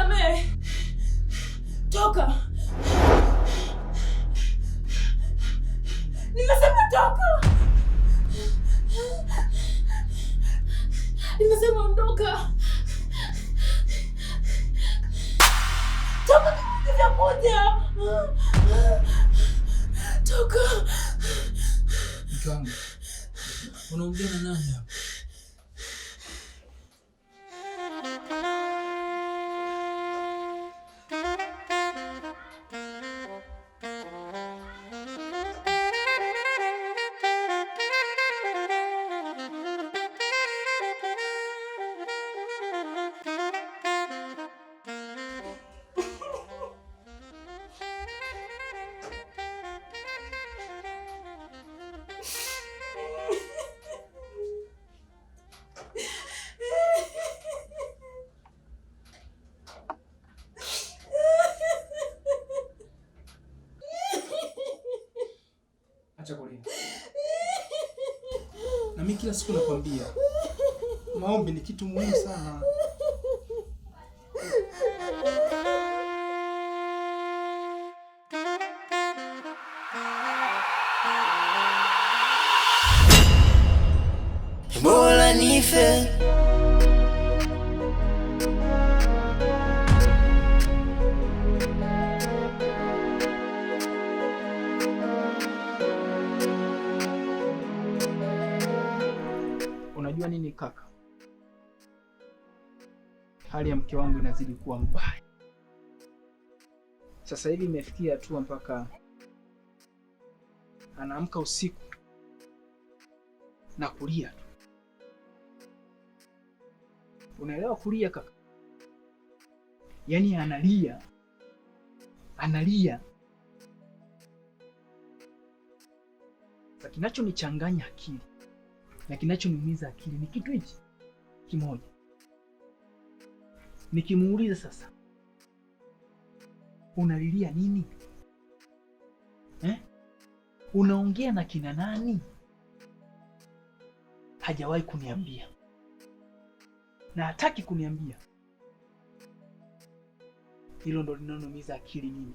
Nisamehe. Toka. Nimesema toka. Nimesema ondoka. Toka kama moja. Toka. Mke wangu, unaongea na nani hapa? Acha kulia. Na mimi kila siku nakwambia maombi ni kitu muhimu sana. Bora nife. Unajua nini kaka, hali ya mke wangu inazidi kuwa mbaya sasa hivi. Imefikia hatua mpaka anaamka usiku na kulia tu. Unaelewa kulia kaka? Yaani analia, analia. Sasa kinachonichanganya akili na kinachoniumiza akili ni kitu hichi kimoja. Nikimuuliza sasa, unalilia nini eh? Unaongea na kina nani? Hajawahi kuniambia na hataki kuniambia. Hilo ndo linaloniumiza akili mimi.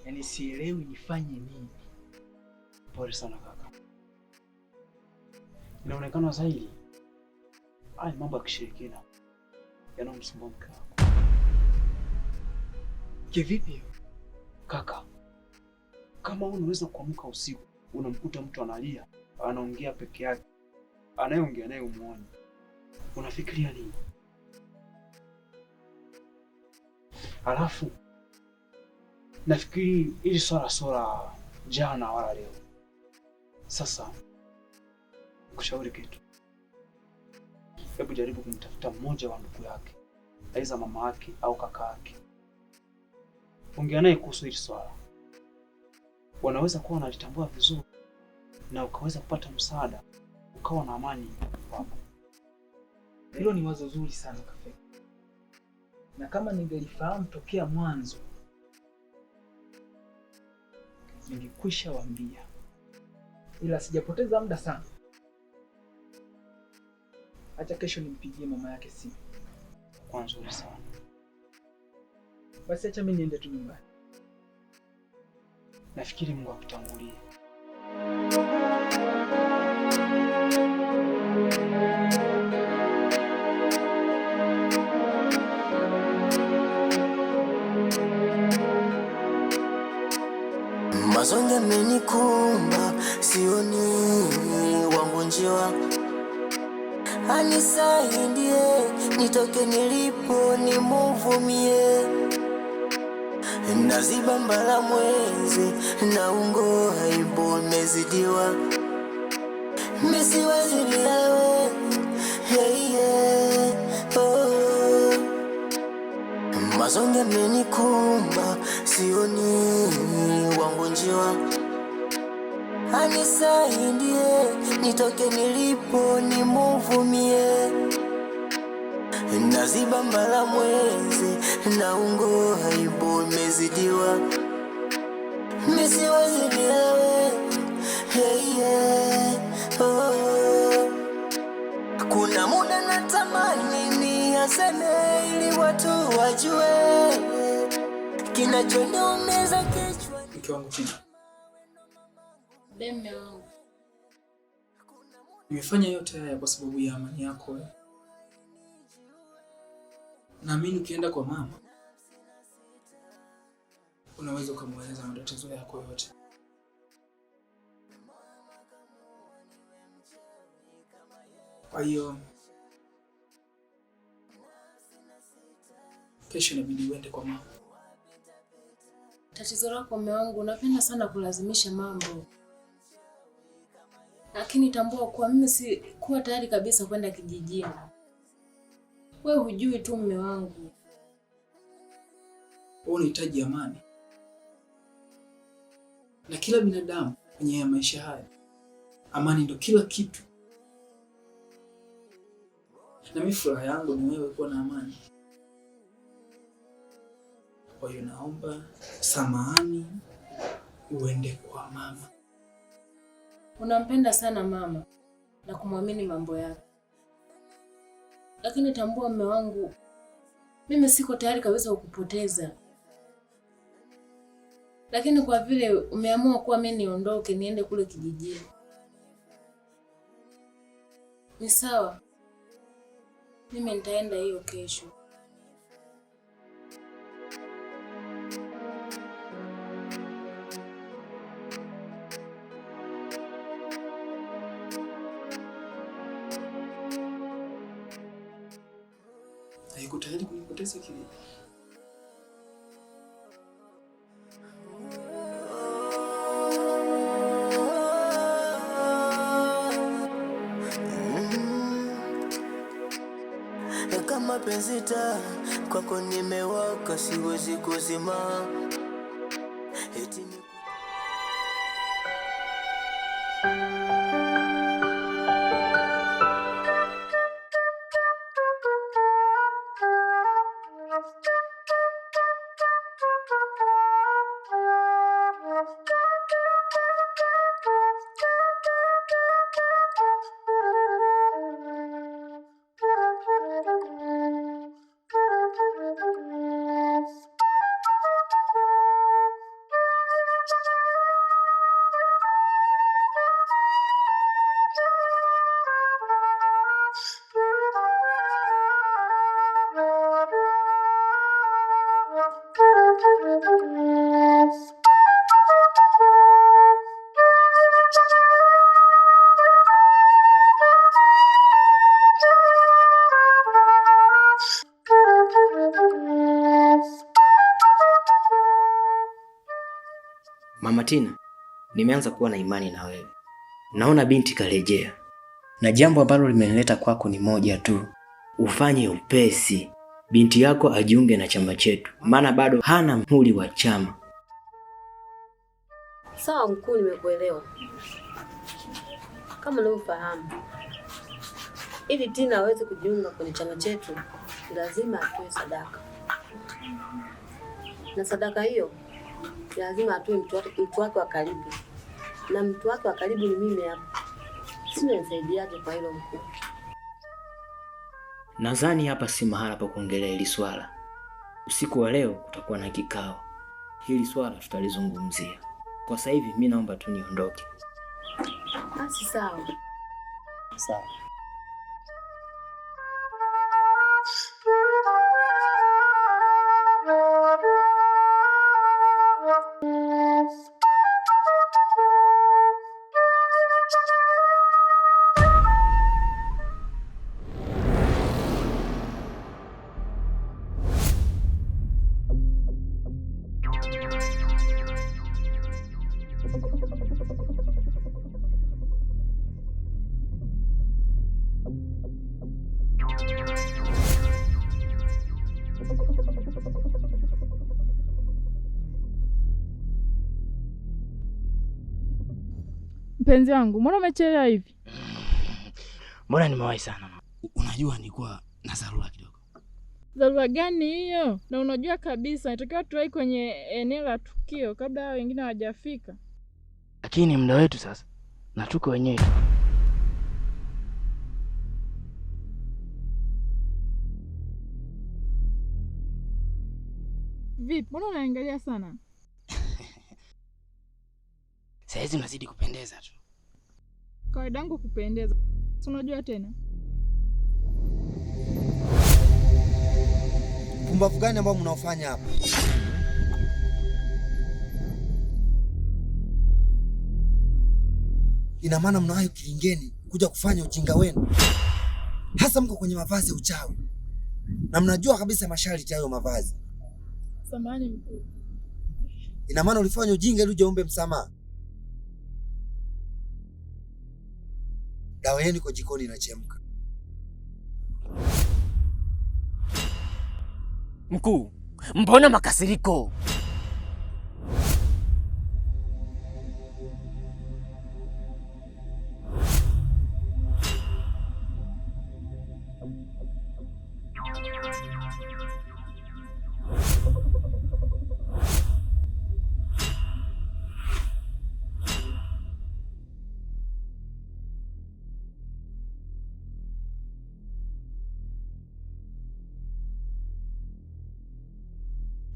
Yaani sielewi nifanye nini. Pole sana kaka, inaonekana zaidi haya mambo ya kishirikina yanamsumbua mke wako. Kivipi? Kaka, kama unaweza kuamka usiku unamkuta mtu analia, anaongea peke yake, anayeongea naye umuone, unafikiria nini? Alafu nafikiri ili swala swala jana wala leo. Sasa kushauri kitu, hebu jaribu kumtafuta mmoja wa ndugu yake, aidha mama yake au kaka yake, ongea naye kuhusu hili swala. Wanaweza kuwa wanalitambua vizuri na ukaweza kupata msaada, ukawa na amani kwako. Hilo ni wazo zuri sana Kafe, na kama ningelifahamu tokea mwanzo ningekwisha waambia, ila sijapoteza muda sana. Acha kesho nimpigie mama yake simu. Kwa nzuri sana. Basi acha mimi niende tu nyumbani. Nafikiri Mungu akutangulie. Mazonge amenikumba, sioni wangu njiwa, anisaidie nitoke nilipo nimuvumie, naziba mbala mwezi na ungo aibu imezidiwa, misiwezi bila we, hey, yeah, oh. Mazonge amenikumba, sioni wangu njiwa, anisaidie nitoke nilipo nimuvumie, naziba mbala mwezi na ungo aibu imezidiwa, misiwezi bila we, hey, yeah, oh. Kuna muda natamani Waseme ili watu wajue kinachoniumiza kichwa. Mke wangu Tina, Mume wangu, nimefanya yote haya kwa sababu ya amani yako wewe. Naamini ukienda kwa mama unaweza ukamweleza matatizo yako yote. Kwa hiyo kesho inabidi uende kwa mama. Tatizo lako mume wangu, unapenda sana kulazimisha mambo, lakini tambua kuwa mimi si kuwa tayari kabisa kwenda kijijini. We hujui tu mume wangu. Wewe unahitaji amani, na kila binadamu kwenye maisha haya, amani ndo kila kitu, na mimi furaha yangu ni wewe kuwa na amani. Kwa hiyo naomba samahani, uende kwa mama. Unampenda sana mama na kumwamini mambo yake, lakini tambua mume wangu, mimi siko tayari kabisa kukupoteza. Lakini kwa vile umeamua kuwa mimi niondoke niende kule kijijini, ni sawa, mimi nitaenda hiyo kesho. Hayuko tayari kunipoteza kivipi? Kama penzi taa kwako nimewaka, siwezi kuzima. Eti ni Mama Tina, nimeanza kuwa na imani na wewe. Naona binti karejea, na jambo ambalo limenileta kwako ni moja tu, ufanye upesi binti yako ajiunge na chama chetu, maana bado hana mhuri wa chama. Sawa mkuu, nimekuelewa. Kama unavyofahamu, ili Tina aweze kujiunga kwenye chama chetu lazima atoe sadaka, na sadaka hiyo lazima atoe mtu wake wa karibu, na mtu wake wa karibu ni mimi hapa. Sina nisaidiaje kwa hilo mkuu? Nadhani hapa si mahala pa kuongelea hili swala. Usiku wa leo kutakuwa na kikao, hili swala tutalizungumzia. Kwa sasa hivi mi naomba tu niondoke. Basi sawa. Sawa. Mpenzi wangu, mbona umechelewa hivi? Mbona nimewahi sana. Unajua nilikuwa na dharura kidogo. Dharura gani hiyo? Na unajua kabisa inatakiwa tuwahi kwenye eneo la tukio kabla hao wengine hawajafika. Lakini muda wetu sasa na tuko wenyewe. Vipi? Mbona unaangalia sana? Saizi unazidi kupendeza tu. Kawaida yangu kupendeza. Si unajua tena. Pumbavu gani ambao mnaofanya hapa? Ina maana mnawahi kilingeni kuja kufanya ujinga wenu, hasa mko kwenye mavazi ya uchawi na mnajua kabisa masharti hayo mavazi. Samahani mkuu. Ina maana ulifanya ujinga ili ujeombe msamaha. Dawa yenu iko jikoni inachemka. Mkuu, mbona makasiriko?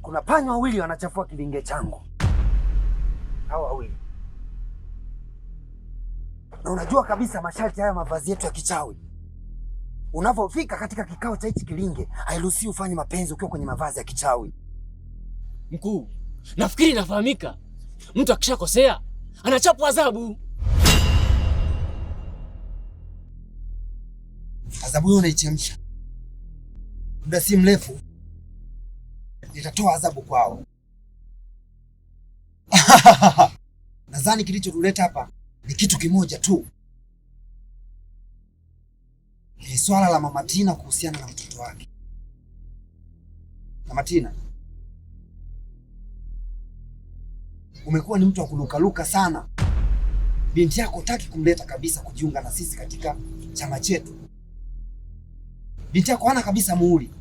Kuna panya wawili wanachafua kilinge changu, hao wawili, na unajua kabisa masharti haya mavazi yetu ya kichawi. Unapofika katika kikao cha hichi kilinge, hairuhusiwi ufanye mapenzi ukiwa kwenye mavazi ya kichawi. Mkuu, nafikiri inafahamika, mtu akishakosea anachapwa adhabu. Adhabu hiyo unaichemsha, muda si mrefu nitatoa adhabu kwao. Nadhani kilichotuleta hapa ni kitu kimoja tu, ni swala la Mama Tina kuhusiana na mtoto wake. Mama Tina, umekuwa ni mtu wa kulukaluka sana. Binti yako hutaki kumleta kabisa kujiunga na sisi katika chama chetu. Binti yako hana kabisa muhuri.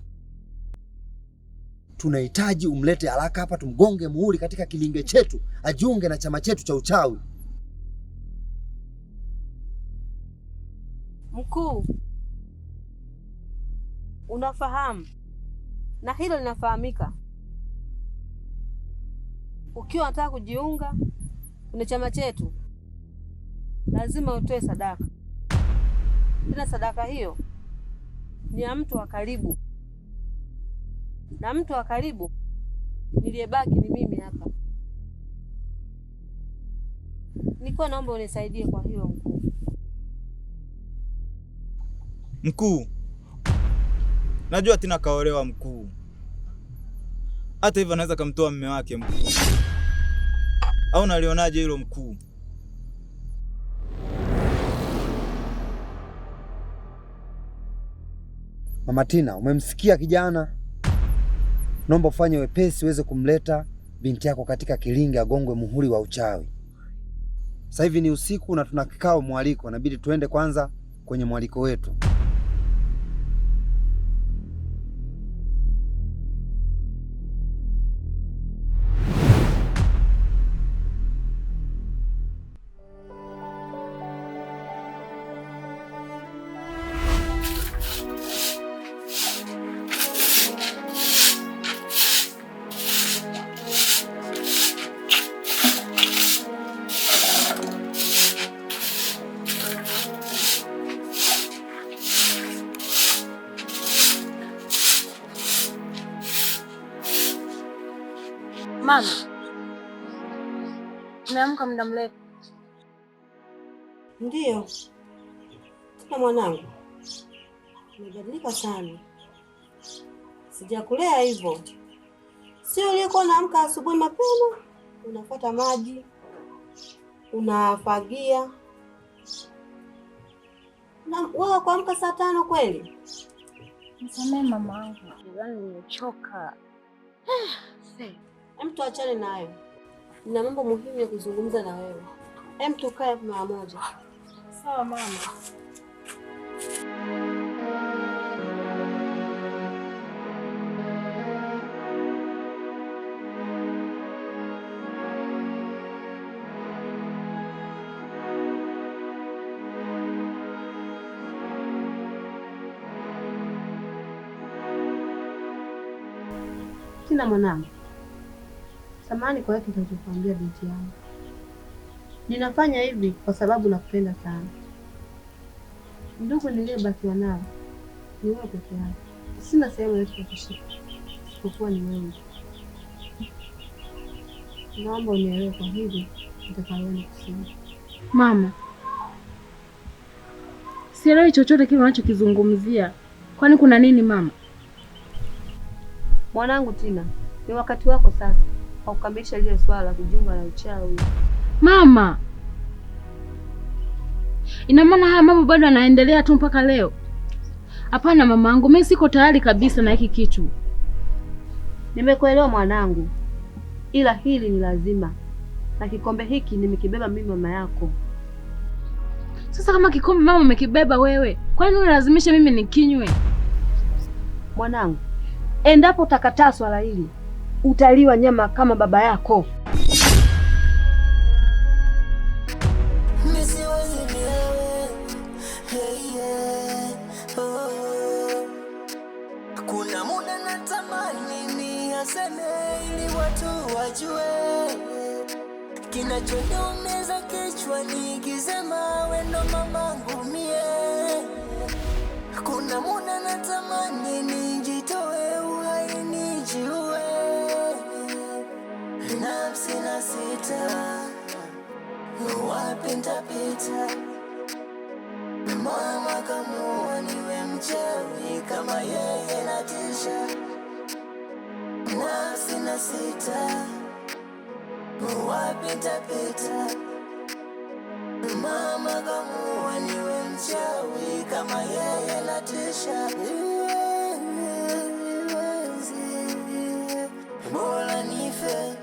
Tunahitaji umlete haraka hapa, tumgonge muhuri katika kilinge chetu, ajiunge na chama chetu cha uchawi. Mkuu, unafahamu na hilo linafahamika. Ukiwa unataka kujiunga kwenye chama chetu lazima utoe sadaka. Tena sadaka hiyo ni ya mtu wa karibu, na mtu wa karibu niliyebaki ni mimi hapa. Nilikuwa naomba unisaidie kwa hilo mkuu. Mkuu, najua Tina kaolewa mkuu. Hata hivyo anaweza kumtoa mume wake mkuu. Au nalionaje hilo mkuu? Mama Tina, umemsikia kijana? Naomba ufanye wepesi uweze kumleta binti yako katika kilinge agongwe muhuri wa uchawi. Sasa hivi ni usiku na tuna kikao mwaliko, inabidi tuende kwanza kwenye mwaliko wetu. Mama, umeamka muda mrefu. Ndiyo. Tena mwanangu, umebadilika sana. Sijakulea hivyo. Sio uliyekuwa unaamka asubuhi mapema, unafuata maji, unafagia. Na wewe kuamka saa 5 kweli? Nisamehe mama yangu, yaani nimechoka. Hem, tuachane nayo. Nina mambo muhimu ya kuzungumza na wewe. Hem, tukae mara moja. Sawa mama. Tina mwanangu, Samahani kwa hiki nitachokuambia binti yangu. Ninafanya hivi kwa sababu nakupenda sana. Ndugu niliyebakiwa nao ni wewe peke yako. Sina sehemu yoyote ya kushika isipokuwa ni wewe. Naomba unielewe kwa hili nitakaloenda kusema. Mama, sielewi chochote kile unachokizungumzia. Kwani kuna nini mama? Mwanangu Tina, ni wakati wako sasa wa kukamilisha lile swala la kujiunga na uchawi. Mama, ina maana haya mambo bado yanaendelea tu mpaka leo? Hapana mamangu, mimi siko tayari kabisa na hiki kitu. Nimekuelewa mwanangu, ila hili ni lazima, na kikombe hiki nimekibeba mimi mama yako. Sasa kama kikombe mama umekibeba wewe, kwa nini unalazimisha mimi nikinywe? Mwanangu, endapo utakataa swala hili, utaliwa nyama kama baba yako. Mimi siwezi bila wewe. Hey, yeah. Oh. Kuna muda natamani niyaseme ili watu wajue kinachoniumiza kichwa nikisema wewe ndo mamangu mie. Kuna muda natamani nijitoe uhai nijiue, nafsi na sita wapi nitapita? Mama kamua niwe mchawi kama yeye natisha, nafsi na sita wapi nitapita? Mama kamua niwe mchawi kama yeye natisha. Bora nife,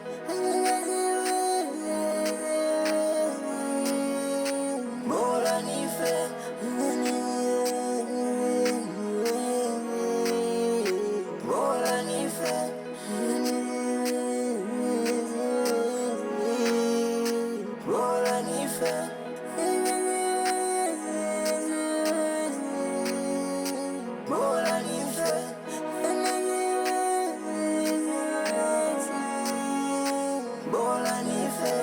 bora nife, bora nife, bora nife, bora nife, bora nife.